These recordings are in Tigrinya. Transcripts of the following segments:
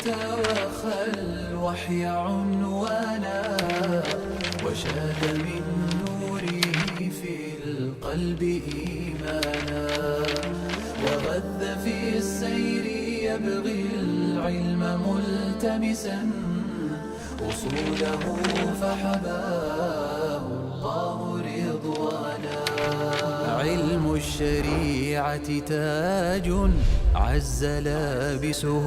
وخى الوحي عنوانا، وشاد من نوره في القلب إيمانا، وغذ في السير يبغي العلم ملتمسا، أصوله فحباه الله رضوانا. علم الشريعة تاج عز لابسه،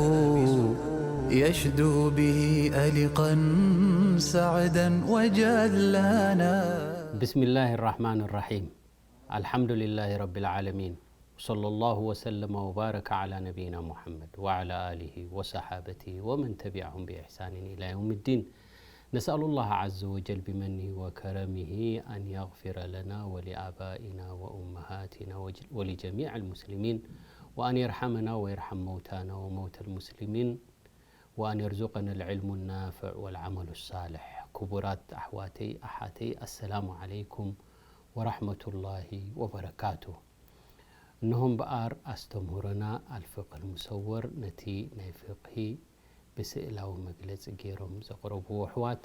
يشدو به ألقا سعدا وجلانا. بسم الله الرحمن الرحيم. الحمد لله رب العالمين. وصلى الله وسلم وبارك على نبينا محمد وعلى آله وصحابته ومن تبعهم بإحسان إلى يوم الدين. نسأل الله عز وجل بمنه وكرمه أن يغفر لنا ولآبائنا وأمهاتنا وج-، ولجميع المسلمين، وأن يرحمنا ويرحم موتانا وموتى المسلمين، وأن يرزقنا العلم النافع والعمل الصالح. ክቡራት ኣሕዋተይ ኣሓተይ፣ السلام عليكم ورحمة الله وبركاته። እነሆ እምበኣር ኣስተምህሮና ኣልፍቅህ ልሙሰወር ነቲ ናይ ፍቅሂ ብስእላዊ መግለጺ ገይሮም ዘቕረብዎ ኣሕዋት፣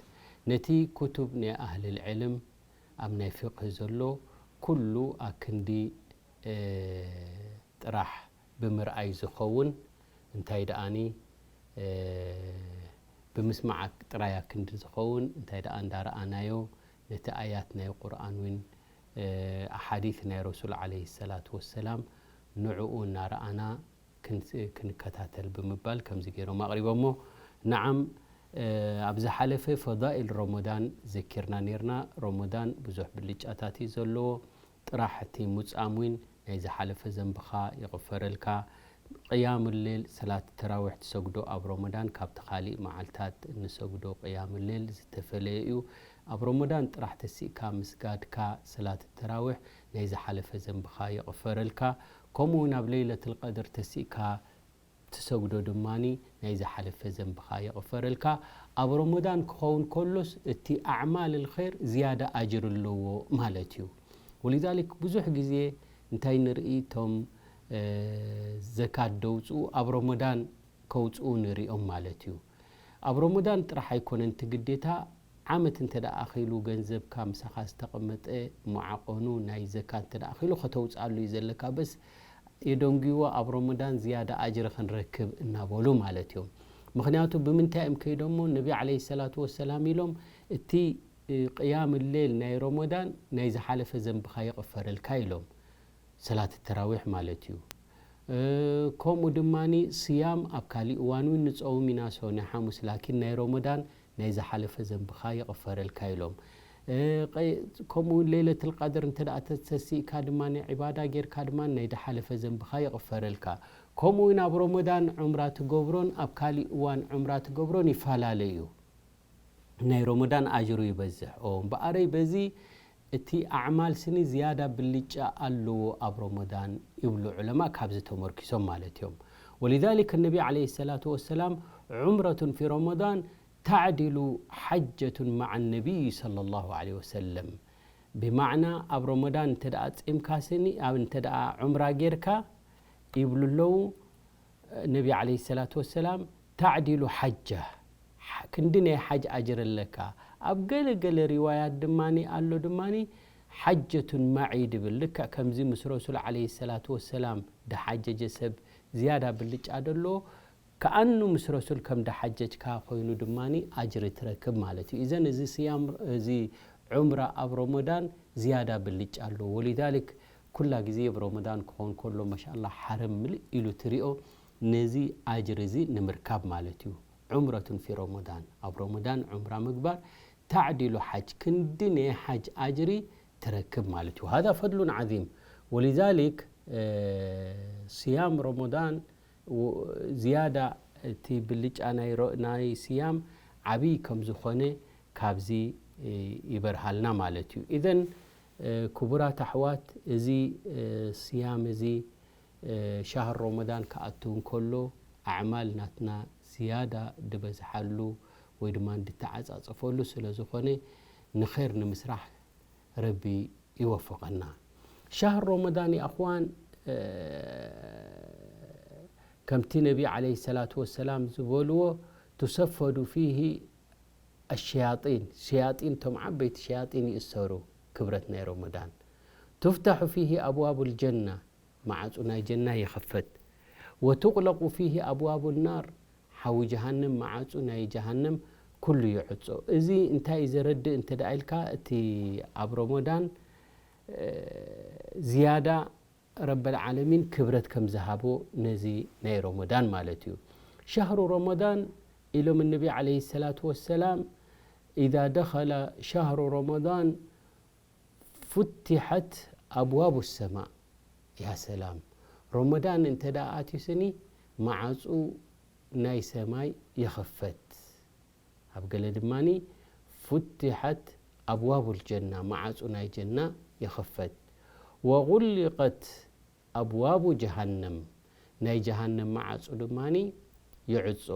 ነቲ ኩቱብ ናይ ኣህልል ዕልም ኣብ ናይ ፍቅህ ዘሎ ኩሉ ኣክንዲ፣ እ፣ ጥራሕ ብምርኣይ ዝኸውን፣ እንታይ ደኣኒ፣ እ፣ ብምስማዕ ጥራይ ኣክንዲ ዝኸውን፣ እንታይ ደኣ እንዳረኣናዮ፣ ነቲ ኣያት ናይ ቁርኣን እውን፣ እ፣ ኣሓዲት ናይ ረሱል ዓለይሂ ሰላቱ ወሰላም ንዕኡ እናረኣና ክንስ-፣ ክንከታተል ብምባል ከምዚ ገይሮም ኣቕሪቦሞ። ነዓም፣ እ፣ ኣብ ዝሓለፈ ፈዳኢል ረመዳን ዘኪርና ነይርና። ረመዳን ብዙሕ ብልጫታት እዩ ዘለዎ። ጥራሕ እቲ ሙጻም እውን ናይ ዝሓለፈ ዘንብኻ ይቕፈረልካ። ቅያም ሌል ሰላት ተራዊሕ ትሰግዶ ኣብ ረመዳን ካብቲ ካሊእ መዓልታት እንሰግዶ ቅያም ሌል ዝተፈለየ እዩ። ኣብ ረመዳን ጥራሕ ተሲእካ ምስጋድካ ሰላት ተራዊሕ ናይ ዝሓለፈ ዘንብኻ ይቕፈረልካ። ከምኡ እውን ኣብ ለይለትል ቀድር ተሲእካ ትሰግዶ ድማኒ ናይ ዝሓለፈ ዘንብኻ ይቕፈረልካ። ኣብ ረመዳን ክኸውን ከሎስ እቲ ኣዕማል ልኸይር ዝያዳ ኣጅር ኣለዎ ማለት እዩ። ወሊዛሊክ ብዙሕ ግዜ እንታይ ንርኢ፣ እቶም፣ እ፣ ዘካት ደውፅኡ ኣብ ረመዳን ከውፅኡ ንሪኦም ማለት እዩ። ኣብ ረመዳን ጥራሕ ኣይኮነን እቲ ግዴታ፣ ዓመት እንተ ደኣ ኣኺሉ ገንዘብካ ምሳኻ ዝተቐመጠ መዓቆኑ ናይ ዘካ እንተ ደኣ ኣኺሉ ከተውፅኣሉ እዩ ዘለካ። በስ የደንጉይዎ ኣብ ረመዳን ዝያዳ ኣጅሪ ክንረክብ እናበሉ ማለት እዮም። ምኽንያቱ ብምንታይ እዮም ከይዶሞ? ነቢ ዓለይሂ ሰላቱ ወሰላም ኢሎም፣ እቲ፣ እ፣ ቅያም ሌል ናይ ረመዳን ናይ ዝሓለፈ ዘንብኻ ይቕፈረልካ ኢሎም። ሰላት ተራዊሕ ማለት እዩ። እ፣ ከምኡ ድማኒ ስያም ኣብ ካሊእ እዋን እውን ንጸውም ኢና፣ ሰው ናይ ሓሙስ፣ ላኪን ናይ ረመዳን ናይ ዝሓለፈ ዘንብኻ ይቕፈረልካ ኢሎም። እ፣ ቀይ-፣ ከምኡ እውን ለይለትል ቀድር እንተ ደኣ ተተሲእካ ድማ ናይ ዒባዳ ጌርካ ድማ ናይ ዝሓለፈ ዘንብኻ ይቕፈረልካ። ከምኡ እውን ኣብ ረመዳን ዑምራ ትገብሮን ኣብ ካሊእ እዋን ዑምራ ትገብሮን ይፈላለ እዩ። ናይ ረመዳን ኣጅሩ ይበዝሕ። ኦ፣ እምበኣረይ በዚ እቲ ኣዕማል ስኒ ዝያዳ ብልጫ ኣለዎ ኣብ ረመዳን ይብሉ ዑለማ፣ ካብዚ ተመርኪሶም ማለት እዮም። ወሊዛሊክ ነቢ ዓለይሂ ሰላቱ ወሰላም፣ ዑምረቱን ፊ ረመዳን ተዕዲሉ ሓጀቱን መዓ ነቢይ ሰለላሁ ዓለይሂ ወሰለም። ብማዕና ኣብ ረመዳን እንተ ደኣ ጺምካ ስኒ፣ ኣብ እንተ ደኣ ዑምራ ጌርካ ይብሉ ኣለዉ። ነቢ ዓለይሂ ሰላቱ ወሰላም፣ ተዕዲሉ ሓጃ፣ ሕ-፣ ክንዲ ናይ ሓጅ ኣጅር ኣለካ። ኣብ ገለ ገለ ሪዋያት ድማኒ ኣሎ ድማኒ፣ ሓጀቱን መዒ ድብል። ልክዕ ከምዚ ምስ ረሱል ዓለይሂ ሰላቱ ወሰላም ድሓጀጀ ሰብ ዝያዳ ብልጫ ደሎ፣ ከኣኑ ምስ ረሱል ከም ድሓጀጅካ ኮይኑ ድማኒ ኣጅሪ ትረክብ ማለት እዩ። ኢዘን እዚ ስያም፣ እዚ ዑምራ ኣብ ረመዳን ዝያዳ ብልጫ ኣለዎ። ወሊዛሊክ ኩላ ግዜ ኣብ ረመዳን ክኸውን ከሎ ማሻኣላህ ሓረም ምልእ ኢሉ ትሪኦ፣ ነዚ ኣጅሪ እዚ ንምርካብ ማለት እዩ። ዑምረቱን ፊ ረመዳን፣ ኣብ ረመዳን ዑምራ ምግባር፣ ተዕዲሉ ሓጅ፣ ክንዲ ናይ ሓጅ ኣጅሪ ትረክብ ማለት እዩ። ሃዛ ፈድሉን ዓዚም። ወሊዛሊክ፣ እ፣ ስያም ረመዳን ው-፣ ዝያዳ እቲ ብልጫ ናይ ሮ-፣ ናይ ስያም ዓብዪ ከም ዝኾነ ካብዚ፣ እ፣ ይበርሃልና ማለት እዩ። ኢዘን፣ እ፣ ክቡራት ኣሕዋት፣ እዚ፣ እ፣ ስያም እዚ፣ እ፣ ሻህር ረመዳን ክኣቱ እንከሎ ኣዕማል ናትና ዝያዳ ድበዝሓሉ ወይ ድማ እንድተዓጻጸፈሉ ስለ ዝኾነ ንኸይር ንምስራሕ ረቢ ይወፍቐና። ሻህር ረመዳን የኣኽዋን፣ እ፣ ከምቲ ነቢ ዓለይሂ ሰላቱ ወሰላም ዝበልዎ፣ ቱሰፈዱ ፊሂ ኣሸያጢን፣ ሸያጢን፣ እቶም ዓበይቲ ሸያጢን ይእሰሩ። ክብረት ናይ ረመዳን። ቱፍታሑ ፊሂ ኣብዋቡ ልጀና፣ መዓጹ ናይ ጀና ይኽፈት። ወቱቕለቁ ፊሂ ኣብዋቡ ናር፣ ሓዊ ጀሃንም፣ መዓጹ ናይ ጀሃንም ኩሉ ይዕጾ። እዚ እንታይ እዩ ዘረድእ እንተ ደኣ ኢልካ፣ እቲ ኣብ ረመዳን ዝያዳ ረበል ዓለሚን ክብረት ከም ዝሃቦ ነዚ ናይ ረመዳን ማለት እዩ። ሻህሩ ረመዳን ኢሎም ነቢ ዓለይሂ ሰላቱ ወሰላም፣ ኢዛ ደኸለ ሻህሩ ረመዳን ፉትሐት ኣብዋቡ ሰማእ። ያ ሰላም፣ ረመዳን እንተ ደኣ ኣትዩ ስኒ፣ መዓጹ ናይ ሰማይ ይኽፈት። ኣብ ገለ ድማኒ፣ ፉትሐት ኣብዋቡ ልጀና፣ መዓጹ ናይ ጀና ይኽፈት። ወጉሊቀት ኣብዋቡ ጀሃነም፣ ናይ ጀሃነም መዓጹ ድማኒ ይዕጾ።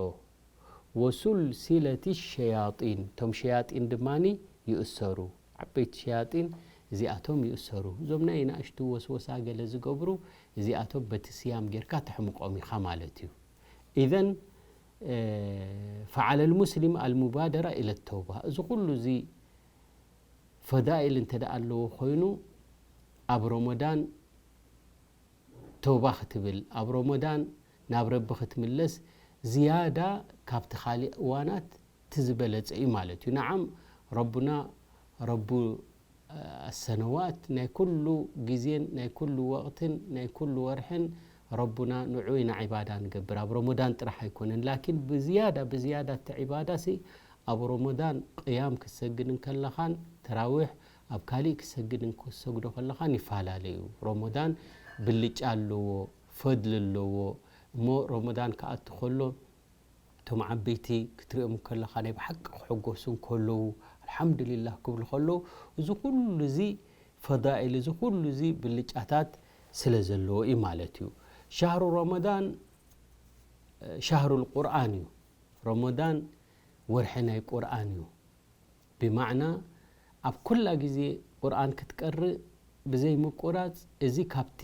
ወሱልሲለት ሸያጢን፣ እቶም ሸያጢን ድማኒ ይእሰሩ። ዓበይቲ ሸያጢን እዚኣቶም ይእሰሩ። እዞም ናይ ንኣሽቱ ወስወሳ ገለ ዝገብሩ፣ እዚኣቶም በቲ ስያም ጌርካ ተሕምቆም ኢኻ ማለት እዩ። ኢዘን፣ ፈዓለ ልሙስሊም ኣልሙባደራ ኢለ ተውባ። እዚ ኩሉ እዚ ፈዳኢል እንተ ደኣ ኣለዎ ኮይኑ፣ ኣብ ረመዳን ተውባ ክትብል፣ ኣብ ረመዳን ናብ ረቢ ክትምለስ ዝያዳ ካብቲ ካልእ እዋናት እቲ ዝበለጸ እዩ ማለት እዩ። ነዓም፣ ረቡና ረቡ ኣሰነዋት፣ ናይ ኩሉ ግዜን ናይ ኩሉ ወቕትን ናይ ኩሉ ወርሕን ረቡና ንዑ ኢና ዒባዳ ንገብር። ኣብ ረመዳን ጥራሕ ኣይኮነን፣ ላኪን ብዝያዳ፣ ብዝያዳ እቲ ዒባዳሲ ኣብ ረመዳን ቅያም ክትሰግድ እንከለኻን ተራዊሕ ኣብ ካሊእ ክትሰግድ እንክትሰግዶ ከለኻን ይፈላለ እዩ። ረመዳን ብልጫ ኣለዎ፣ ፈድሊ ኣለዎ። እሞ ረመዳን ክኣቱ ከሎ እቶም ዓበይቲ ክትሪኦም ከለኻ ናይ ብሓቂ ክሕጎሱ እንከለዉ፣ ኣልሓምዱሊላህ ክብሉ ከለዉ፣ እዚ ኩሉ እዚ ፈዳኢል፣ እዚ ኩሉ እዚ ብልጫታት ስለ ዘለዎ እዩ ማለት እዩ። ሻህሩ ረመዳን ሻህሩል ቁርኣን እዩ። ረመዳን ወርሒ ናይ ቁርኣን እዩ። ብማዕና ኣብ ኩላ ግዜ ቁርኣን ክትቀርእ ብዘይ ምቁራጽ፣ እዚ ካብቲ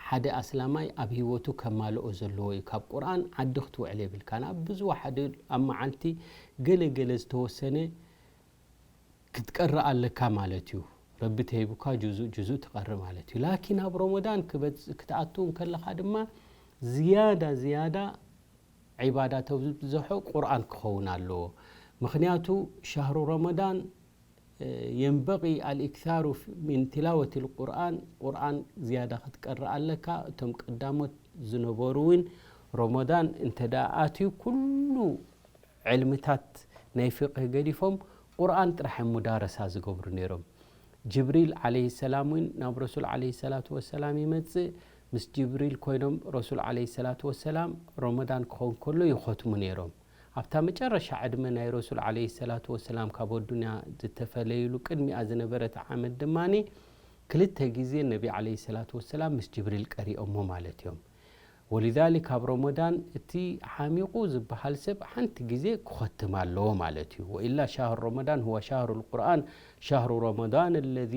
ሓደ ኣስላማይ ኣብ ህይወቱ ከማልኦ ዘለዎ እዩ። ካብ ቁርኣን ዓዲ ክትውዕል የብልካን። ኣብ ብዝወሓደ ኣብ መዓልቲ ገለ ገለ ዝተወሰነ ክትቀርእ ኣለካ ማለት እዩ። ረቢ ተሂቡካ ጁዙእ ጁዙእ ትቐርእ ማለት እዩ። ላኪን ኣብ ረመዳን ክበጽ-፣ ክትኣቱ እንከለኻ ድማ ዝያዳ ዝያዳ ዒባዳ ተብዝሖ ቁርኣን ክኸውን ኣለዎ። ምኽንያቱ ሻህሩ ረመዳን፣ እ፣ የንበቂ ኣልኢክታሩ ፍ-፣ ሚን ቲላወት ልቁርኣን፣ ቁርኣን ዝያዳ ክትቀርእ ኣለካ። እቶም ቀዳሞት ዝነበሩ እውን ረመዳን እንተ ደኣ ኣትዩ ኩሉ ዕልምታት ናይ ፍቅህ ገዲፎም ቁርኣን ጥራሕ እዮም ሙዳረሳ ዝገብሩ ነይሮም። ጅብሪል ዓለይሂ ሰላም እውን ናብ ረሱል ዓለይሂ ሰላቱ ወሰላም ይመጽእ። ምስ ጅብሪል ኮይኖም ረሱል ዓለይሂ ሰላቱ ወሰላም ረመዳን ክኸውን ከሎ ይኸትሙ ነይሮም። ኣብታ መጨረሻ ዕድመ ናይ ረሱል ዓለይሂ ሰላቱ ወሰላም ካብ ኣዱንያ ዝተፈለይሉ ቅድሚኣ ዝነበረት ዓመት ድማኒ ክልተ ግዜ ነቢ ዓለይሂ ሰላቱ ወሰላም ምስ ጅብሪል ቀሪኦሞ ማለት እዮም። ወሊዛሊክ ኣብ ረመዳን እቲ ሓሚቑ ዝበሃል ሰብ ሓንቲ ግዜ ክኸትም ኣለዎ ማለት እዩ። ወኢላ ሻህሩ ረመዳን ሁወ ሻህሩ ልቁርኣን ሻህሩ ረመዳን ለዚ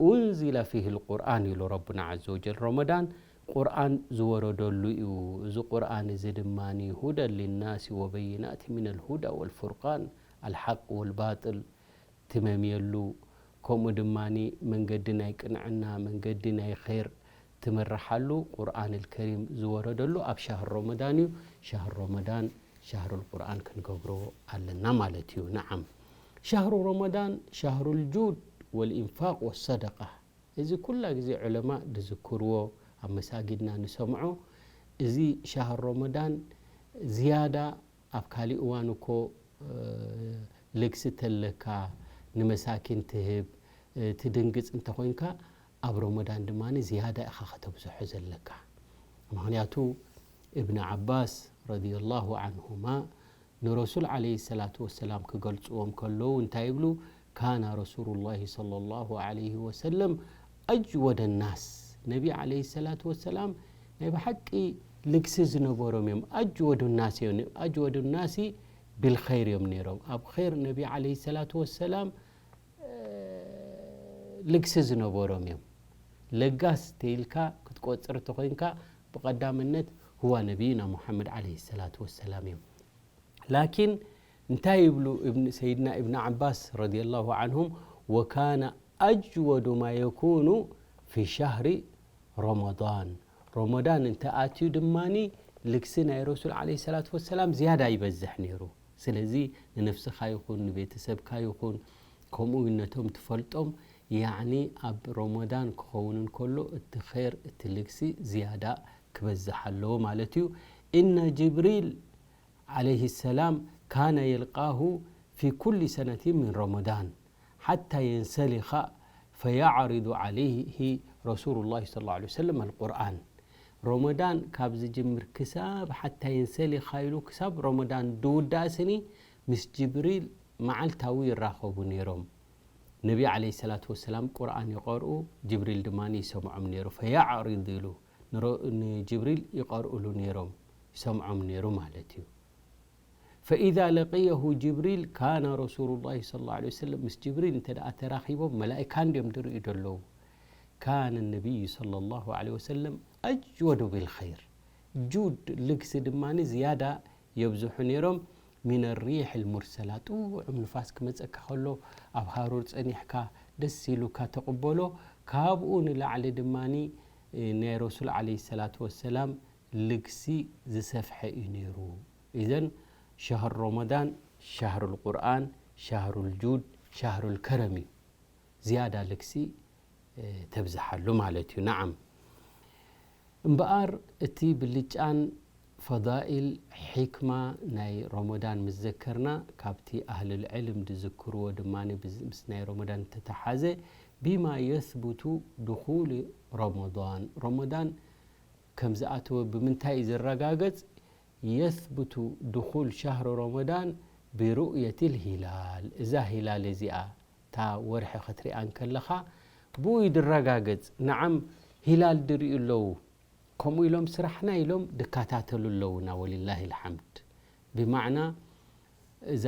ኡንዚለ ፊህ ልቁርኣን ኢሉ ረቡና ዐዘ ወጀል። ረመዳን ቁርኣን ዝወረደሉ እዩ። እዚ ቁርኣን እዚ ድማ ሁደን ሊናሲ ወበይናት ሚነል ሁዳ ወልፉርቃን፣ ኣልሓቅ ወልባጥል ትመምየሉ፣ ከምኡ ድማ መንገዲ ናይ ቅንዕና፣ መንገዲ ናይ ኸይር ትምርሓሉ ቁርኣን ልከሪም ዝወረደሉ ኣብ ሻህር ረመዳን እዩ። ሻህር ረመዳን ሻህር ልቁርኣን ክንገብሮ ኣለና ማለት እዩ። ነዓም፣ ሻህሩ ረመዳን ሻህሩ ልጁድ ወልኢንፋቅ ወሰደቃ። እዚ ኩላ ግዜ ዑለማ ዝዝክርዎ፣ ኣብ መሳጊድና ንሰምዖ። እዚ ሻህር ረመዳን ዝያዳ ኣብ ካሊእ እዋን እኮ፣ እ፣ ልግሲ ተለካ፣ ንመሳኪን ትህብ፣ እ፣ ትድንግጽ እንተኾይንካ፣ ኣብ ረመዳን ድማ ዝያዳ ኢኻ ከተብዝሖ ዘለካ። ምኽንያቱ እብን ዓባስ ረዲየላሁ ዐንሁማ ንረሱል ዓለይሂ ሰላቱ ወሰላም ክገልጽዎም ከለዉ እንታይ ይብሉ? ካነ ረሱሉላሂ ሰለላሁ ዐለይሂ ወሰለም ኣጅወደ ናስ። ነቢ ዓለይሂ ሰላቱ ወሰላም ናይ ብሓቂ ልግሲ ዝነበሮም እዮም። ኣጅወዱ ናስ እዮም። ኣጅወዱ ናሲ ቢልኸይር እዮም ነይሮም። ኣብ ኸይር ነቢ ዓለይሂ ሰላቱ ወሰላም፣ እ፣ ልግሲ ዝነበሮም እዮም። ለጋስ ተይልካ ክትቆጽር ተኾይንካ ብቐዳምነት هو نبينا محمد عليه الصلاة والسلام እዮም። ላኪን እንታይ ይብሉ እብን-፣ ሰይድና እብን ዓባስ ረዲየላሁ ዓንሁም፣ وكان أجود ما يكون في شهر رمضان። ረመዳን እንተ ኣትዩ ድማኒ ልግሲ ናይ ረሱል ዓለይሂ ሰላቱ ወሰላም ዝያዳ ይበዝሕ ነይሩ። ስለዚ ንነፍስኻ ይኹን ንቤተሰብካ ይኹን ከምኡ እውን ነቶም ትፈልጦም ያዕኒ ኣብ ረመዳን ክኸውን እንከሎ እቲ ኸይር እቲ ልግሲ ዝያዳ ክበዝሕ ኣለዎ ማለት እዩ። إن جبريل عليه السلام كان يلقاه في كل سنة من رمضان حتى ينسلخ فيعرض عليه رسول الله صلى الله عليه وسلم القرآن። ረመዳን ካብ ዝጅምር ክሳብ ሓታ የንሰሊኻ ኢሉ ክሳብ ረመዳን ድውዳእ ስኒ ምስ ጅብሪል መዓልታዊ ይራኸቡ ነይሮም። ነቢ ዓለይሂ ሰላቱ ወሰላም ቁርኣን ይቐርኡ፣ ጅብሪል ድማ ይሰምዖም ነይሩ። ፈየዕሪድ ኢሉ ንሮ-፣ ንጅብሪል ይቐርኡሉ ነይሮም፣ ይሰምዖም ነይሩ ማለት እዩ። فإذا لقيه جبريل كان رسول الله صلى الله عليه وسلم، ምስ ጅብሪል እንተ ደኣ ተራኺቦም መላኢካ እንድዮም ድርእዩ ደለዉ። كان النبي صلى الله عليه وسلم أجود بالخير። ጁድ ልግሲ ድማ ዝያዳ የብዝሑ ነይሮም። من الريح المرسلة፣ ጥዑም ንፋስ ክመጸካ ከሎ ኣብ ሃሩር ጸኒሕካ ደስ ኢሉካ ተቕበሎ። ካብኡ ንላዕሊ ድማ ናይ ረሱል ዓለይሂ ሰላቱ ወሰላም ልግሲ ዝሰፍሐ እዩ ነይሩ። ኢዘን ሸህር ረመዳን ሸህሩል ቁርኣን፣ ሸህሩል ጁድ፣ ሸህሩል ከረም እዩ። ዝያዳ ልግሲ፣ እ፣ ተብዝሓሉ ማለት እዩ። ነዓም። እምበኣር እቲ ብልጫን ፈዳኢል፣ ሒክማ ናይ ረመዳን ምስ ዘከርና፣ ካብቲ ኣህልል ዕልም ዝዝክርዎ ድማ ብዝ-፣ ምስ ናይ ረመዳን ዝተተሓዘ፣ بما يثبت دخول رمضان። ረመዳን ከም ዝኣተወ ብምንታይ እዩ ዝረጋገጽ? يثبت دخول شهر رمضان برؤية الهلال። እዛ ሂላል እዚኣ፣ እታ ወርሒ ክትሪኣ እንከለኻ፣ ብኡ እዩ ዝረጋገጽ። ነዓም፣ ሂላል ድርእዩ ኣለዉ። ከምኡ ኢሎም ስራሕና ኢሎም ድከታተሉ ኣለዉና፣ ወሊላሂ ልሓምድ። ብማዕና፣ እዛ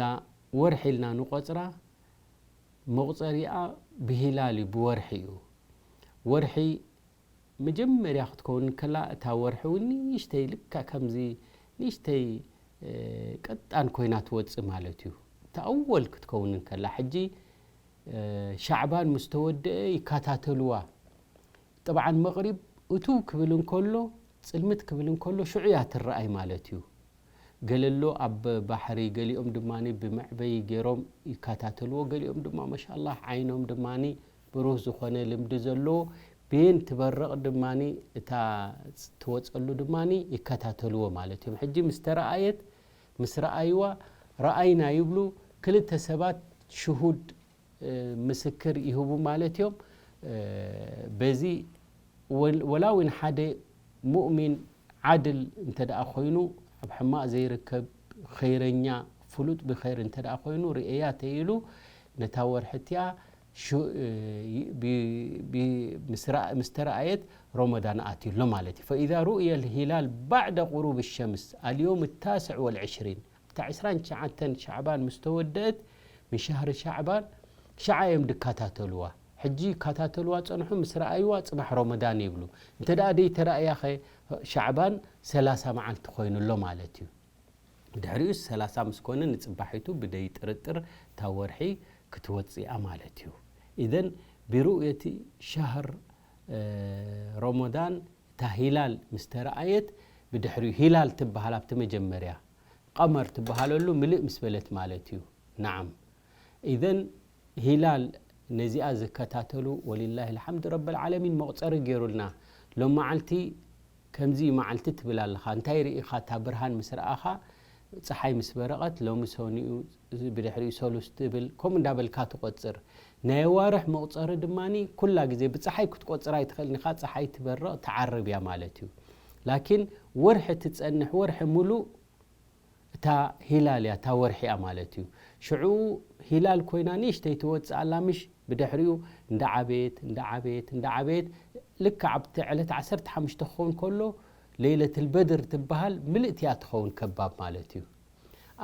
ወርሒ ኢልና ንቖጽራ፣ መቑጸሪኣ ብሂላል እዩ፣ ብወርሒ እዩ። ወርሒ መጀመርያ ክትከውን ከላ፣ እታ ወርሒ እውን ንእሽተይ ልክዕ ከምዚ ንእሽተይ፣ እ፣ ቀጣን ኮይና ትወጽእ ማለት እዩ። እታ ኣወል ክትከውን ከላ፣ ሕጂ፣ እ፣ ሻዕባን ምስ ተወደአ ይከታተልዋ። ጠብዓን መቕሪብ እትው ክብል እንከሎ፣ ጽልምት ክብል እንከሎ፣ ሽዑ እያ ትረኣይ ማለት እዩ። ገለሎ ኣብ ባሕሪ፣ ገሊኦም ድማ ብመዕበዪ ገይሮም ይከታተልዎ፣ ገሊኦም ድማ ማሻላህ ዓይኖም ድማ ብሩህ ዝኾነ ልምዲ ዘለዎ፣ ቤን ትበርቕ ድማ እታ ትወጸሉ ድማ ይከታተልዎ ማለት እዮም። ሕጂ ምስ ተረኣየት፣ ምስ ረኣይዋ፣ ረኣይና ይብሉ፣ ክልተ ሰባት ሽሁድ፣ እ፣ ምስክር ይህቡ ማለት እዮም። እ፣ በዚ ወል-፣ ወላ እውን ሓደ ሙእሚን ዓድል እንተ ደኣ ኮይኑ፣ ኣብ ሕማቕ ዘይርከብ ኸይረኛ፣ ፍሉጥ ብኸይር እንተ ደኣ ኮይኑ፣ ርእያ ተይሉ ነታ ወርሒ እቲኣ ሹ-፣ እ፣ ይ-፣ ብ-፣ ብ-፣ ምስ ረኣ-፣ ምስ ተረኣየት ረመዳን ኣትዩ ኣሎ ማለት እዩ። فإذا رؤي الهلال بعد غروب الشمس اليوم التاسع والعشرين، እታ ዕስራን ትሽዓተን ሻዕባን ምስ ተወደአት፣ ምን ሻህሪ ሻዕባን፣ ሸዓ እዮም ድከታተልዋ። ሕጂ ይከታተልዋ ጸንሑ፣ ምስ ረኣይዋ ጽባሕ ረመዳን ይብሉ። እንተ ደኣ ደይተራእያኸ ሻዕባን ሰላሳ መዓልቲ ኮይኑ ኣሎ ማለት እዩ። ድሕሪኡስ ሰላሳ ምስ ኮነ ንጽባሒቱ ብደይ ጥርጥር እታ ወርሒ ክትወጽእ እያ ማለት እዩ። ኢዘን ብሩእየቲ ሻህር፣ እ፣ ረመዳን እታ ሂላል ምስ ተረኣየት ብድሕሪኡ ሂላል ትበሃል ኣብቲ መጀመርያ፣ ቀመር ትበሃለሉ ምልእ ምስ በለት ማለት እዩ። ነዓም። ኢዘን ሂላል ነዚኣ ዝከታተሉ ወሊላሂ ልሓምድ ረብል ዓለሚን መቑጸሪ ገይሩልና። ሎም መዓልቲ ከምዚ እዩ መዓልቲ ትብል ኣለኻ። እንታይ ርኢኻ? እታ ብርሃን ምስ ረኣኻ፣ ጸሓይ ምስ በረቐት፣ ሎሚ ሰኑዩ፣ ብድሕሪኡ ሰሉስ ትብል፣ ከምኡ እንዳበልካ ትቆጽር። ናይ ኣዋርሕ መቑጸሪ ድማኒ ኩላ ግዜ ብጸሓይ ክትቆጽር ኣይትኽእልን ኢኻ፣ ጸሓይ ትበርቕ፣ ትዓርብ እያ ማለት እዩ። ላኪን ወርሒ ትጸንሕ፣ ወርሒ ሙሉእ እታ ሂላል እያ፣ እታ ወርሒ እያ ማለት እዩ። ሽዑ ሂላል ኮይና ንእሽተይ ትወጽእ ኣላ፣ ምሽ ብድሕሪኡ እንዳዓበየት፣ እንዳዓበየት፣ እንዳዓበየት፣ ልክዕ ኣብቲ ዕለት ዓሰርተ ሓሙሽተ ክኸውን ከሎ፣ ለይለትል በድር ትበሃል ምልእቲ እያ ትኸውን ከባብ ማለት እዩ።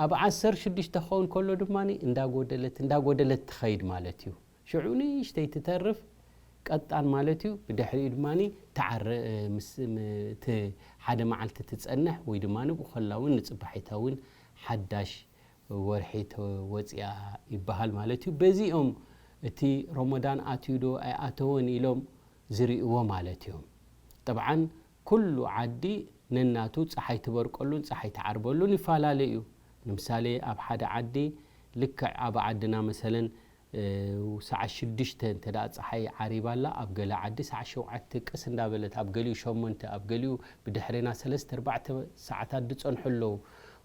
ኣብ ዓሰርተ ሽዱሽተ ክኸውን ከሎ ድማ እንዳጎደለት፣ እንዳጎደለት ትኸይድ ማለት እዩ። ሽዑ ንእሽተይ ትተርፍ፣ ቀጣን ማለት እዩ። ብድሕሪኡ ድማ ትዓረ፣ እ፣ ምስ፣ ም-፣ እቲ ሓደ መዓልቲ ትጸንሕ ወይ ድማ ንብኡ ከላ እውን ንጽባሒታ እውን ሓዳሽ ወርሒ ተወጺኣ ይበሃል ማለት እዩ። በዚኦም እቲ ረመዳን ኣትዩ ዶ ኣይኣተወን ኢሎም ዝርእይዎ ማለት እዮም። ጠብዓን ኩሉ ዓዲ ነናቱ ጸሓይ ትበርቀሉን ጸሓይ ትዓርበሉን ይፈላለ እዩ። ንምሳሌ ኣብ ሓደ ዓዲ ልክዕ ኣብ ዓድና መሰለን፣ እ፣ ሰዓት ሽዱሽተ እንተ ደኣ ጸሓይ ዓሪባ ኣላ፣ ኣብ ገለ ዓዲ ሰዓት ሸውዓተ ቅስ እንዳበለት፣ ኣብ ገሊኡ ሸሞንተ፣ ኣብ ገሊኡ ብድሕሬና ሰለስተ ኣርባዕተ ሰዓታት ዝጸንሑ ኣለዉ።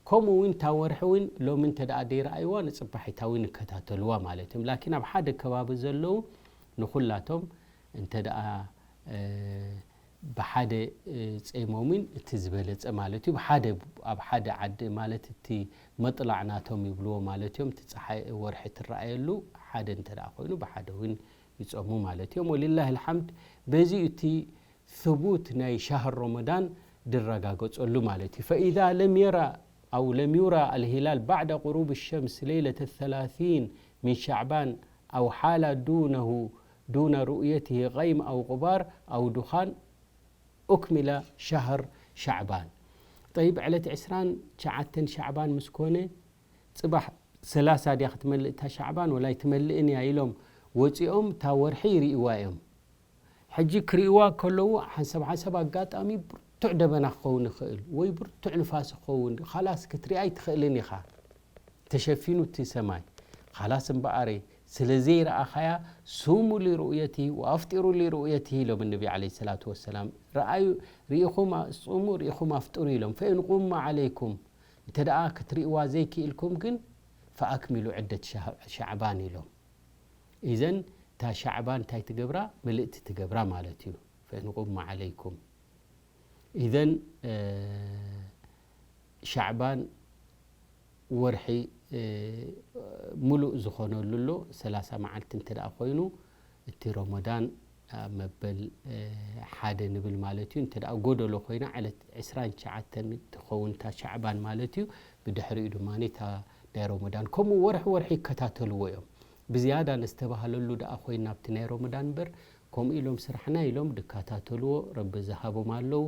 ከምኡ እውን እታ ወርሒ እውን ሎሚ እንተ ደኣ ደይረኣይዋ ንጽባሒታ እውን ይከታተልዋ ማለት እዮም። ላኪን ኣብ ሓደ ከባቢ ዘለዉ ንኹላቶም እንተ ደኣ፣ እ፣ ብሓደ፣ እ፣ ጼሞምን እቲ ዝበለጸ ማለት እዩ። ብሓደ ኣብ ሓደ ዓዲ ማለት እቲ መጥላዕ ናቶም ይብልዎ ማለት እዮም። እቲ ጸሓይ ወርሒ ትረኣየሉ ሓደ እንተ ደኣ ኮይኑ ብሓደ እውን ይጾሙ ማለት እዮም። ወሊላሂ ልሓምድ በዚ እቲ ثبوت ናይ ሻህር ረመዳን ድረጋገጸሉ ማለት እዩ። فإذا لم يرى أو لم يرى الهلال بعد غروب الشمس ليلة الثلاثين من شعبان أو حال دونه دون رؤيته غيم أو غبار أو دخان أكمل شهر شعبان። طيب ዕለት ዕስራን ትሽዓተን ሻዕባን ምስ ኮነ ጽባሕ ሰላሳ ድያ ክትመልእ እታ ሻዕባን ወላ ኣይትመልእን እያ ኢሎም ወጺኦም እታ ወርሒ ይርእይዋ እዮም። ሕጂ ክርእይዋ ከለዉ ሓንሳብ ሓንሳብ ኣጋጣሚ ብርቱዕ ደበና ክኸውን ይኽእል ወይ ብርቱዕ ንፋስ ክኸውን፣ ኻላስ ክትሪኣ ኣይትኽእልን ኢኻ። ተሸፊኑ እቲ ሰማይ። ኻላስ እምበኣረይ ስለ ዘይረኣኻያ ሱሙ ሊሩእየቲ ወኣፍጢሩ ሊሩእየቲ ኢሎም ነቢ ዓለይሂ ሰላቱ ወሰላም። ረኣዩ፣ ርኢኹም ኣ-፣ ጹሙ፣ ርኢኹም ኣፍጥሩ ኢሎም። ፈኢን ቁማ ዓለይኩም፣ እንተ ደኣ ክትርእይዋ ዘይክኢልኩም ግን ፈኣክሚሉ ዕደት ሻ-፣ ሻዕባን ኢሎም። ኢዘን እታ ሻዕባን እንታይ ትገብራ? ምልእቲ ትገብራ ማለት እዩ። ፈኢን ቁማ ዓለይኩም። ኢዘን፣ እ፣ ሻዕባን ወርሒ፣ እ፣ ሙሉእ ዝኾነሉ ኣሎ፣ ሰላሳ መዓልቲ እንተ ደኣ ኮይኑ፣ እቲ ረመዳን ኣብ መበል፣ እ፣ ሓደ ንብል ማለት እዩ። እንተ ደኣ ጎደሎ ኮይና፣ ዕለት ዕስራን ትሽዓተን ትኸውን እታ ሻዕባን ማለት እዩ። ብድሕሪኡ ድማ እታ ናይ ረመዳን። ከምኡ ወርሒ ወርሒ ይከታተልዎ እዮም። ብዝያዳ ነስተባህለሉ ደኣ ኮይና ኣብቲ ናይ ረመዳን እምበር፣ ከምኡ ኢሎም ስራሕና ኢሎም ድከታተልዎ ረቢ ዝሃቦም ኣለዉ።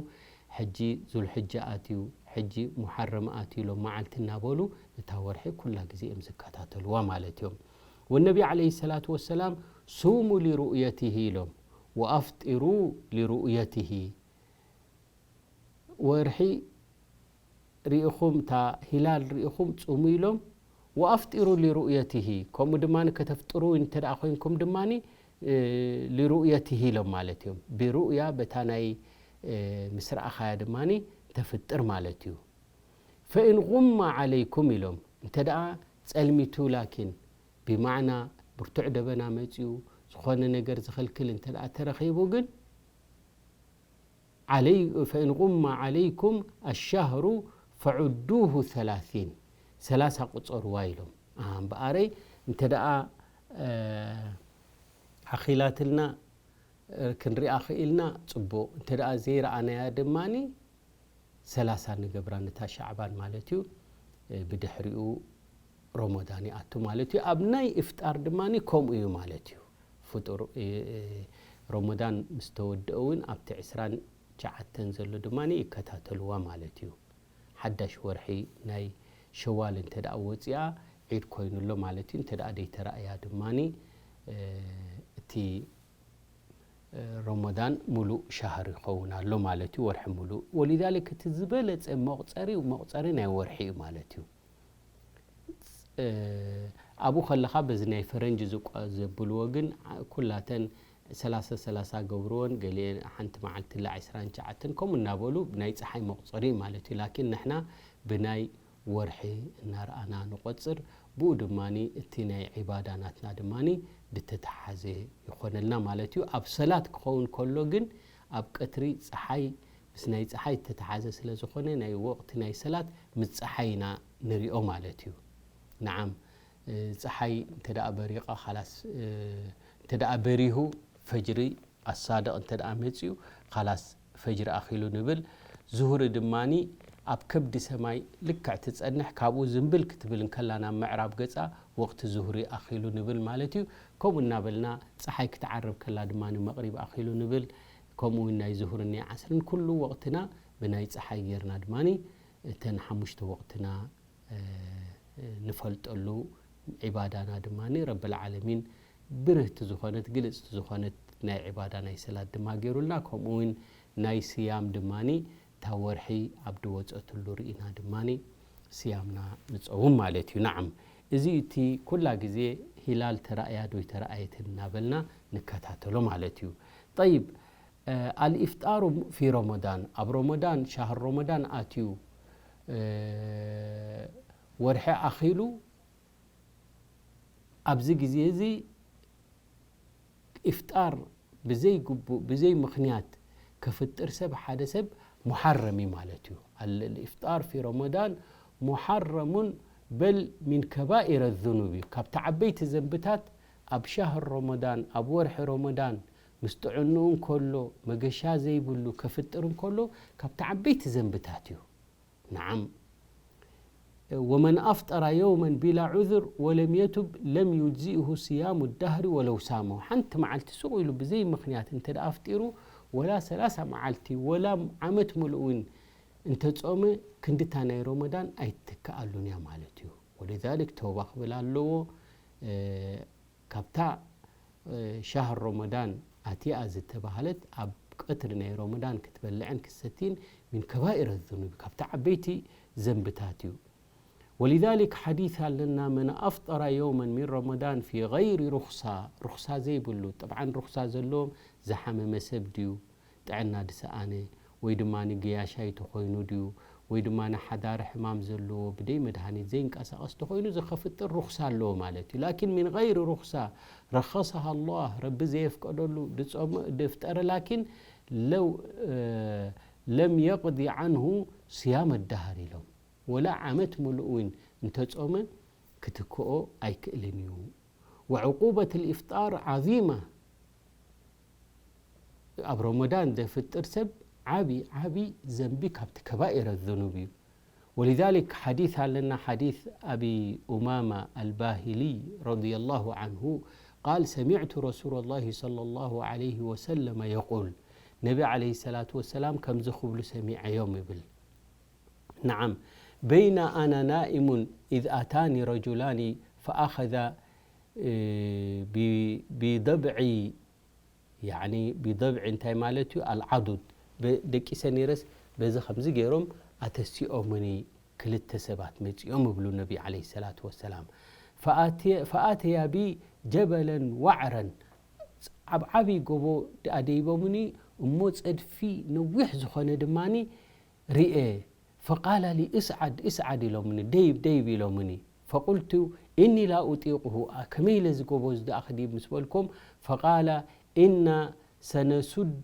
ሕጂ ዙልሕጃ ኣትዩ፣ ሕጂ ሙሓረም ኣትዩ ኢሎም መዓልቲ እናበሉ እታ ወርሒ ኩላ ግዜ እዮም ዝከታተልዋ ማለት እዮም። ወነቢ ዓለይሂ ሰላቱ ወሰላም ሱሙ ሊሩእየቲሂ ኢሎም፣ ወኣፍጢሩ ሊሩእየቲሂ። ወርሒ ርኢኹም፣ እታ ሂላል ርኢኹም ጽሙ ኢሎም፣ ወኣፍጢሩ ሊሩእየቲሂ፣ ከምኡ ድማ ከተፍጥሩ እንተ ደኣ ኮይንኩም ድማ፣ እ፣ ሊሩእየቲሂ ኢሎም ማለት እዮም። ብሩእያ በታ ናይ፣ እ፣ ምስ ረኣኻያ ድማ ተፍጥር ማለት እዩ። ፈኢን ጉማ ዓለይኩም ኢሎም፣ እንተ ደኣ ጸልሚቱ፣ ላኪን ብማዕና ብርቱዕ ደበና መጺኡ፣ ዝኾነ ነገር ዝኽልክል እንተ ደኣ ተረኺቡ ግን፣ ዓለይ-፣ ፈኢን ጉማ ዓለይኩም ኣሻህሩ ፈዑዱሁ ሰላሲን፣ ሰላሳ ቁጸርዋ ኢሎም። ኣ፣ እምበኣረይ እንተ ደኣ፣ እ፣ ኣኺላትልና፣ እ፣ ክንሪኣ ኽኢልና ጽቡቕ፣ እንተ ደኣ ዘይረኣናያ ድማኒ ሰላሳ ንገብራ ነታ ሻዕባን ማለት እዩ። እ፣ ብድሕሪኡ ረመዳን ይኣቱ ማለት እዩ። ኣብ ናይ ኢፍጣር ድማ ከምኡ እዩ ማለት እዩ። ፍጡር፣ እ፣ እ፣ ረመዳን ምስ ተወድአ እውን ኣብቲ ዕስራን ትሽዓተን ዘሎ ድማ ይከታተልዋ ማለት እዩ። ሓዳሽ ወርሒ ናይ ሸዋል እንተ ደኣ ወፂኣ ዒድ ኮይኑ ኣሎ ማለት እዩ። እንተ ደኣ ደይተራእያ ድማ፣ እ፣ እቲ ረመዳን ሙሉእ ሻህር ይኸውን ኣሎ ማለት እዩ፣ ወርሒ ሙሉእ። ወሊዛሊክ እቲ ዝበለጸ መቑጸሪ፣ መቑጸሪ ናይ ወርሒ እዩ ማለት እዩ። እ፣ ኣብኡ ከለኻ በዚ ናይ ፈረንጂ ዝቋ-፣ ዘብልዎ ግን፣ ዓ-፣ ኩላተን ሰላሳ ሰላሳ ገብርዎን፣ ገሊአን ሓንቲ መዓልቲ ላ ዕስራን ትሽዓተን ከምኡ እናበሉ ናይ ጸሓይ መቑጸሪ ማለት እዩ። ላኪን ንሕና ብናይ ወርሒ እናረኣና ንቆጽር፣ ብኡ ድማኒ እቲ ናይ ዒባዳ ናትና ድማኒ ዝተተሓዘ ይኾነልና ማለት እዩ። ኣብ ሰላት ክኸውን ከሎ ግን ኣብ ቀትሪ ጸሓይ ምስ ናይ ጸሓይ ዝተተሓዘ ስለ ዝኾነ ናይ ወቕቲ ናይ ሰላት ምስ ጸሓይ ኢና ንሪኦ ማለት እዩ። ነዓም፣ እ፣ ጸሓይ እንተ ደኣ በሪቓ ኻላስ፣ እ፣ እንተ ደኣ በሪሁ ፈጅሪ ኣሳድቕ እንተ ደኣ መጺኡ ኻላስ ፈጅሪ ኣኺሉ ንብል። ዙሁሪ ድማኒ ኣብ ከብዲ ሰማይ ልክዕ ትጸንሕ፣ ካብኡ ዝንብል ክትብል እንከላ ናብ ምዕራብ ገጻ ወቕቲ ዙህሪ ኣኺሉ ንብል ማለት እዩ። ከምኡ እናበልና ጸሓይ ክትዓርብ ከላ ድማ ንመቕሪብ ኣኺሉ ንብል። ከምኡ እውን ናይ ዙህርን ናይ ዓስርን ኩሉ ወቕትና ብናይ ጸሓይ ጌርና ድማ እተን ሓሙሽተ ወቕትና ንፈልጠሉ ዒባዳና ድማ ረብል ዓለሚን ብርህቲ ዝኾነት ግልጽቲ ዝኾነት ናይ ዒባዳ ናይ ሰላት ድማ ገይሩልና። ከምኡ እውን ናይ ስያም ድማ እታ ወርሒ ኣብ ድወፀትሉ ርኢና ድማ ስያምና ንፀውም ማለት እዩ። ናዓም፣ እዚ እቲ ኩላ ግዜ ሂላል ተራእያ ዶ ተራእየትን እናበልና ንከታተሎ ማለት እዩ። ጠይብ፣ ኣልኢፍጣሩ ፊ ረመዳን፣ ኣብ ረመዳን፣ ሻህር ረመዳን ኣትዩ ወርሒ ኣኺሉ፣ ኣብዚ ግዜ እዚ ኢፍጣር ብዘይ ግቡእ ብዘይ ምኽንያት ከፍጥር ሰብ፣ ሓደ ሰብ፣ ሙሓረም እዩ ማለት እዩ። ኣልኢፍጣር ፊ ረመዳን ሙሓረሙን በል ሚን ከባኢረ ዙኑብ እዩ። ካብቲ ዓበይቲ ዘንብታት ኣብ ሻህር ረመዳን፣ ኣብ ወርሒ ረመዳን፣ ምስ ጥዕንኡ እንከሎ፣ መገሻ ዘይብሉ ከፍጥር እንከሎ፣ ካብቲ ዓበይቲ ዘንብታት እዩ። ናዓም። ወመን ኣፍጠራ የውመን ቢላ ዑዝር ወለም የቱብ ለም ዩጅዚእሁ ስያሙ ዳህሪ ወለው ሳመሁ። ሓንቲ መዓልቲ ሱቕ ኢሉ ብዘይ ምኽንያት እንተ ደኣ ኣፍጢሩ፣ ወላ ሰላሳ መዓልቲ፣ ወላ ዓመት ሙሉእ እውን እንተ ጾመ፣ ክንድታ ናይ ረመዳን ኣይትትከኣሉን እያ ማለት እዩ። ወሊዛሊክ ተውባ ክብል ኣለዎ። እ፣ ካብታ፣ እ፣ ሻህር ረመዳን ኣትያ ዝተባህለት ኣብ ቀትሪ ናይ ረመዳን ክትበልዕን ክትሰትይን ሚን ከባኢረ ዙኑብ፣ ካብታ ዓበይቲ ዘንብታት እዩ። ወሊዛሊክ ሓዲስ ኣለና፣ መን ኣፍጠረ የውመን ሚን ረመዳን ፊ ገይሪ ሩኽሳ፣ ሩኽሳ ዘይብሉ፣ ጠብዓን ሩኽሳ ዘለዎም ዝሓመመ ሰብ ድዩ? ጥዕና ድሰኣነ፣ ወይ ድማ ገያሻይ ተኾይኑ ድዩ፣ ወይ ድማ ሓዳሪ ሕማም ዘለዎ ብደይ መድሃኒት ዘይንቀሳቐስ ተኾይኑ፣ እዚ ከፍጥር ሩኽሳ ኣለዎ ማለት እዩ። ላኪን ሚን ገይሪ ሩኽሳ፣ ረኸሰሃ ኣላህ፣ ረቢ ዘየፍቀደሉ ድጾም-፣ ድፍጠረ፣ ላኪን ለው፣ እ፣ ለም የቕዲ ዓንሁ ስያመ ዳህር ኢሎም። ወላ ዓመት ሙሉእ እውን እንተጾመ ክትክኦ ኣይክእልን እዩ። ወዕቁበት ልኢፍጣር ዓዚማ፣ ኣብ ረመዳን ዘፍጥር ሰብ ዓቢ፣ ዓቢ ዘንቢ ካብቲ ከባኢረ ዙኑብ እዩ። ወሊዛሊክ ሓዲስ ኣለና፣ ሓዲስ ኣቢ ኡማማ ኣልባሂሊ ረዲየላሁ ዓንሁ ቃል፣ ሰሚዕቱ ረሱለላሂ ሰለላሁ ዓለይሂ ወሰለመ የቁል፣ ነቢ ዓለይሂ ሰላቱ ወሰላም ከምዚ ክብሉ ሰሚዐዮም ይብል። ናዓም፣ በይነ ኣና ናኢሙን ኢዝ ኣታኒ ረጁላኒ ፈኣኸዛ፣ እ፣ ቢ-፣ ቢደብዒ፣ ያዕኒ ቢደብዒ እንታይ ማለት እዩ? ኣልዓዱድ። በ-፣ ደቂሰ ነይረስ በዚ ከምዚ ገይሮም ኣተሲኦምኒ ክልተ ሰባት መጺኦም ይብሉ ነቢ ዓለይሂ ሰላቱ ወሰላም። ፈኣትየ-፣ ፈኣተያ ቢ ጀበለን ዋዕረን፣ ኣብ ዓብዪ ጎቦ ደኣ ደይቦምኒ እሞ ጸድፊ ነዊሕ ዝኾነ ድማኒ ርኤ። ፈቃለ ሊ እስዓድ እስዓድ ኢሎምኒ፣ ደይብ ደይብ ኢሎምኒ። ፈቁልቱ ኢኒ ላ ኡጢቁሁ፣ ኣ፣ ከመይ ኢለ እዚ ጎቦ እዚ ደኣ ክድይብ ምስ በልኩም፣ ፈቃለ ኢና ሰነሱድ-፣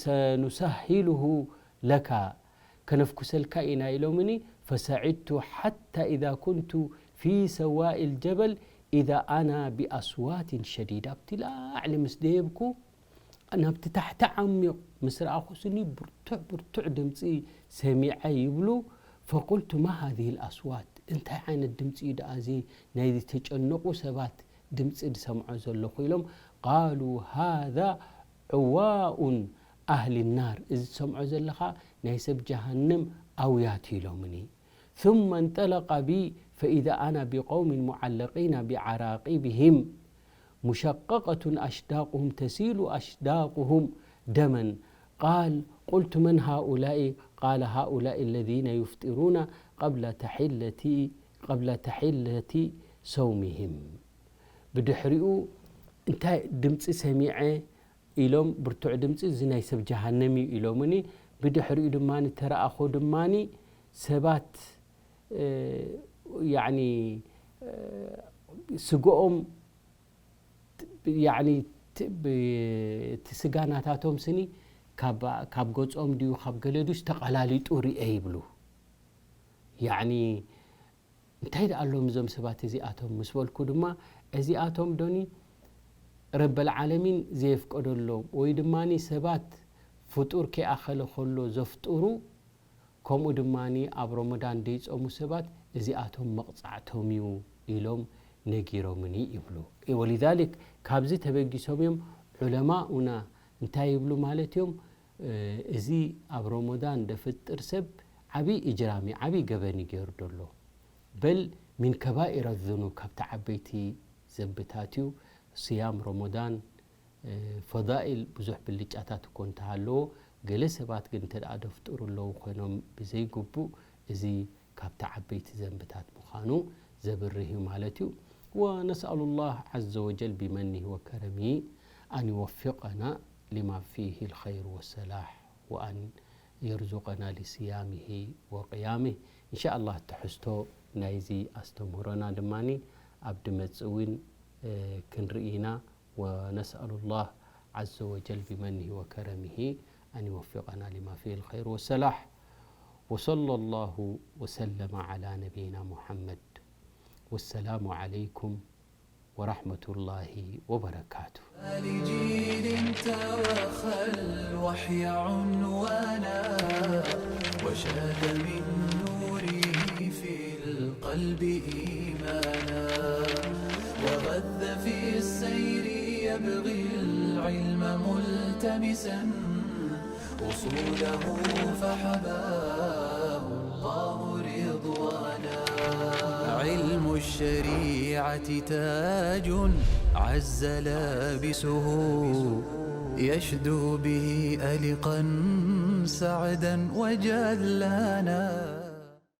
ሰኑሰሂሉሁ ለካ፣ ከነፍኩሰልካ ኢና ኢሎምኒ። ፈሰዒድቱ ሓታ ኢዛ ኩንቱ ፊ ሰዋኢል ጀበል ኢዛ ኣና ቢኣስዋትን ሸዲዳ፣ ኣብቲ ላዕሊ ምስ ደየብኩ ናብቲ ታሕቲ ዓሚቕ ምስ ረኣኹ ስኒ ብርቱዕ ብርቱዕ ድምፂ ሰሚዐ ይብሉ። ፈቁልቱ ማ ሃዚህ ልኣስዋት፣ እንታይ ዓይነት ድምፂ እዩ ደኣ እዚ ናይ ዝተጨነቑ ሰባት ድምፂ ዝሰምዖ ዘለኹ ኢሎም። ቃሉ ሃዛ ዕዋኡን ኣህሊ ናር፣ እዚ ትሰምዖ ዘለኻ ናይ ሰብ ጀሃነም ኣውያት እዩ ኢሎምኒ። ثم انطلق بي فإذا أنا بقوم معلقين بعراقيبهم مشققة أشداقهم تسيل أشداقهم دما. قال: قلت: من هؤلاء؟ قال: هؤلاء الذين يفطرون قبل تحلة، قبل تحلة صومهم. ብድሕሪኡ እንታይ ድምፂ ሰሚዐ ኢሎም፣ ብርቱዕ ድምፂ፣ እዚ ናይ ሰብ ጀሃነም እዩ ኢሎምኒ። ብድሕሪኡ ድማ ተረኣኹ ድማ ሰባት፣ እ፣ ያዕኒ፣ እ፣ ስግኦም፣ ያዕኒ፣ ት-፣ ብ-፣ እቲ ስጋ ናታቶም ስኒ ካብ፣ ካብ ገጾም ድዩ ካብ ገለ ድዩስ ተቐላሊጡ ርኤ ይብሉ። ያዕኒ፣ እንታይ ደኣ ኣሎም እዞም ሰባት እዚኣቶም ምስ በልኩ ድማ፣ እዚኣቶም ዶኒ ረበል ዓለሚን ዘየፍቀደሎም ወይ ድማ ሰባት ፍጡር ከይኣኸለ ከሎ ዘፍጥሩ ከምኡ ድማ ኣብ ረመዳን ዘይጾሙ ሰባት እዚኣቶም መቕጻዕቶም እዩ ኢሎም ነጊሮምኒ ይብሉ። ወሊዛሊክ ካብዚ ተበጊሶም እዮም ዑለማኡና እንታይ ይብሉ ማለት እዮም? እዚ ኣብ ረመዳን ደፍጥር ሰብ ዓብዪ እጅራም እዩ፣ ዓብዪ ገበን እዩ ገይሩ ደሎ። በል ሚን ከባኢረ ዙኑብ፣ ካብቲ ዓበይቲ ዘንብታት እዩ። ስያም ረመዳን ፈዳኢል ብዙሕ ብልጫታት እኮ እንተሃለዎ፣ ገለ ሰባት ግን እንተ ደኣ ደፍጥሩ ኣለዉ ኮይኖም ብዘይግቡእ፣ እዚ ካብቲ ዓበይቲ ዘንብታት ምዃኑ ዘብርህ እዩ ማለት እዩ። ወነስኣሉ ላህ ዓዘ ወጀል ቢመኒሂ ወከረሚሂ ኣን ይወፊቀና ሊማ ፊሂ ልኸይር ወሰላሕ ወኣን የርዙቀና ሊስያሚሂ ወቅያሚህ። እንሻ ኣላህ ትሕዝቶ ናይዚ ኣስተምህሮና ድማ ኣብ ድመጽእ እውን ክንርኢ ኢና። ونسأل الله عز وجل بمنه وكرمه أن يوفقنا لما فيه الخير والصلاح. وصلى الله وسلم على نبينا محمد. والسلام عليكم ورحمة الله وبركاته. لجيل ترخى الوحي عنوانا، وشاد من نوره في القلب إيمانا، وغذ في السير يبغي العلم ملتمسا، أصوله فحباه الله رضوانا. علم الشريعة تاج عز لابسه، يشدو به ألقا سعدا وجلانا.